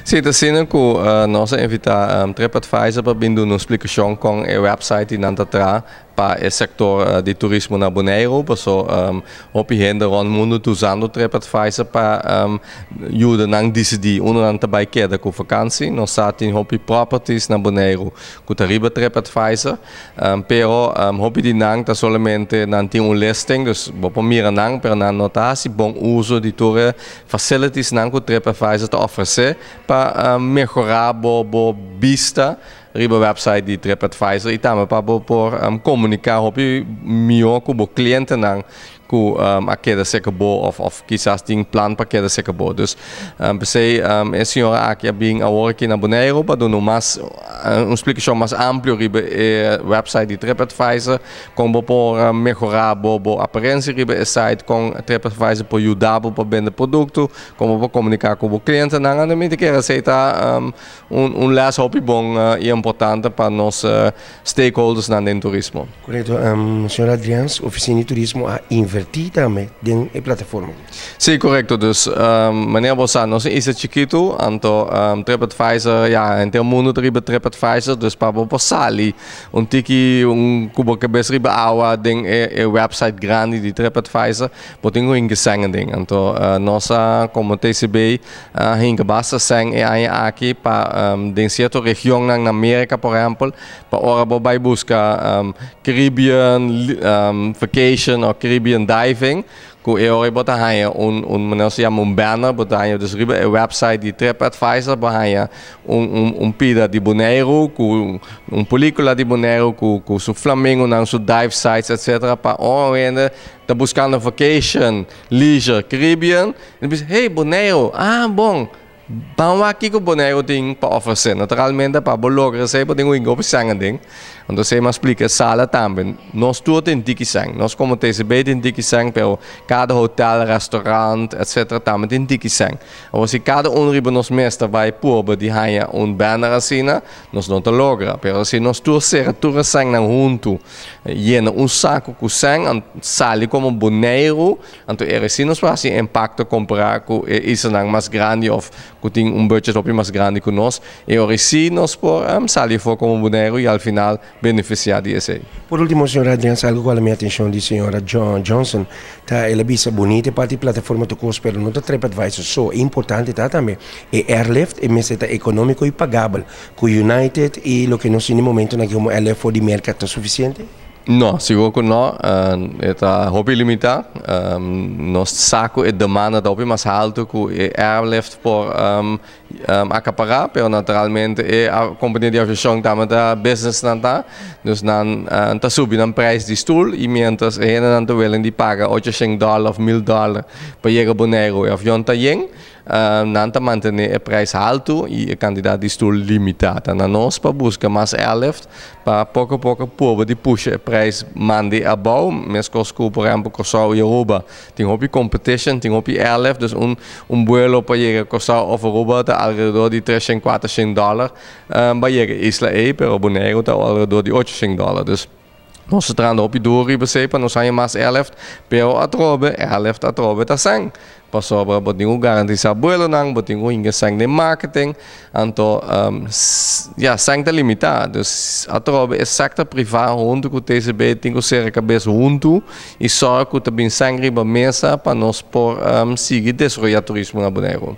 Si, ta asina ku nos a invitá TripAdvisor pa bin duna un splikashon kon e website di nan ta traha pa e sektor di turismo na Boneiru, paso hopi hende rònt mundu ta usando TripAdvisor pa yuda nan disidí unda nan ta bai keda ku vakansi. Nos sa tin hopi properties na Boneiru ku ta riba TripAdvisor, pero hopi di nan ta solamente nan tin un listing, dus bo por mira nan, pero nan no ta hasi bon uso di tur e facilities nan ku TripAdvisor ta ofresé pa mehorá bo bista riba website di TripAdvisor i tambe pa bo por komuniká hopi mihó ku bo klientenan ku a keda serka bo òf kisas tin plan pa keda serka bo. Dus p'esei e señora aki a bin awor aki na Boneiru pa duna un mas un splikashon mas amplio riba e website di TripAdvisor, kon bo por mehorá bo aparensia riba e site, kon TripAdvisor por yuda bo pa bende produkto, kon bo por komuniká ku bo klientenan. Anto mi ta kere esei ta un les hopi bon i importante pa nos stakeholdersnan den turismo. Korekto, señor Adriaans, Ofisina di Turismo a invertí tambe den e plataforma. Sí, korekto. Dus, manera bo sa, nos un isla chikitu, anto TripAdvisor, ya, henter mundu ta riba TripAdvisor, dus pa bo por sali un tiki un ku bo kabes riba awa den e website grandi di TripAdvisor, bo tin ku hinka sèn aden. Anto nos a, komo TCB, a hinka basta sèn e aña aki pa den sierto regionnan na Merka, por ehèmpel, pa ora bo bai buska Caribbean vacation òf Caribbean diving, ku e ora bo ta haña un manera nos ta yama un banner, bo ta haña dus riba e website di TripAdvisor bo haña un pida di Boneiru ku un pelíkula di Boneiru ku su flamingonan, su dive sites etcetera pa ora un hende ta buskando vacation, leisure, Caribbean, e ta bisa, hey Boneiru, ah bon! Ban wak kiko Boneiru tin pa ofresé. Naturalmente pa bo logra esei bo tin ku hinka hopi sèn aden. Anto esei mi a splika e sala tambe. Nos tur tin tiki sèn. Nos komo TCB tin tiki sèn pero kada hotel, restaurant etcetera tambe tin tiki sèn. Awor si kada un riba nos mes ta bai purba di haña un banner asina, nos no ta logra. Pero si nos tur sera tur e sènnan huntu, yena un saku ku sèn, sali komo Boneiru, Anto e resi nos por hasi impacto compara cu e islanan mas grandi of cu tin un budget hopi mas grandi cu nos. E ora si nos por sali afo como Boneiru y al final beneficia di esey. Por ultimo, señor Adriaans, algo cu a la mi atencion di señora Johnson ta el a bisa bunita e parti di plataforma ta cos pero no ta TripAdvisor so, e importante ta tambe e airlift e mester ta economico y pagabel cu United y loke nos tin di momentonan aki como airlift for di Merca ta suficiente? No, sigur ku no. E ta hopi limitá. Nos sa ku e demanda ta hopi mas haltu ku e airlift por akapará, pero naturalmente e kompania di aviashon tambe ta business nan ta, dus nan ta subi nan preis di stul i miéntras e hendenan ta willing di paga ochoshen dòler òf mil dòler pa yega Boneiru e avion ta yen. Nan ta mantené e prijs haltu i e kantidat di stul limitá. Ta na nos pa buska mas airlift pa poko poko proba di pusha e prijs mandi abou. Meskos ku por ehèmpel Kòrsou i Aruba tin hopi competition, tin hopi airlift, dus un un buelo pa yega Kòrsou òf Aruba ta alrededor di treshen, kuatershen dòler pa yega e isla ei, pero Boneiru ta alrededor di ochoshen dòler. Dus nos ta trahando hopi duro riba esei pa nos haña mas airlift, pero atrobe airlift atrobe ta sèn. Pasobra bo tin ku garantisá buelonan, bo tin ku hinka sèn den marketing, anto ya, sèn ta limitá. Dus atrobe e sektor privá huntu ku TCB tin ku sera kabes huntu i sòru ku ta bin sèn riba mesa pa nos por sigui desaroyá turismo na Boneiru.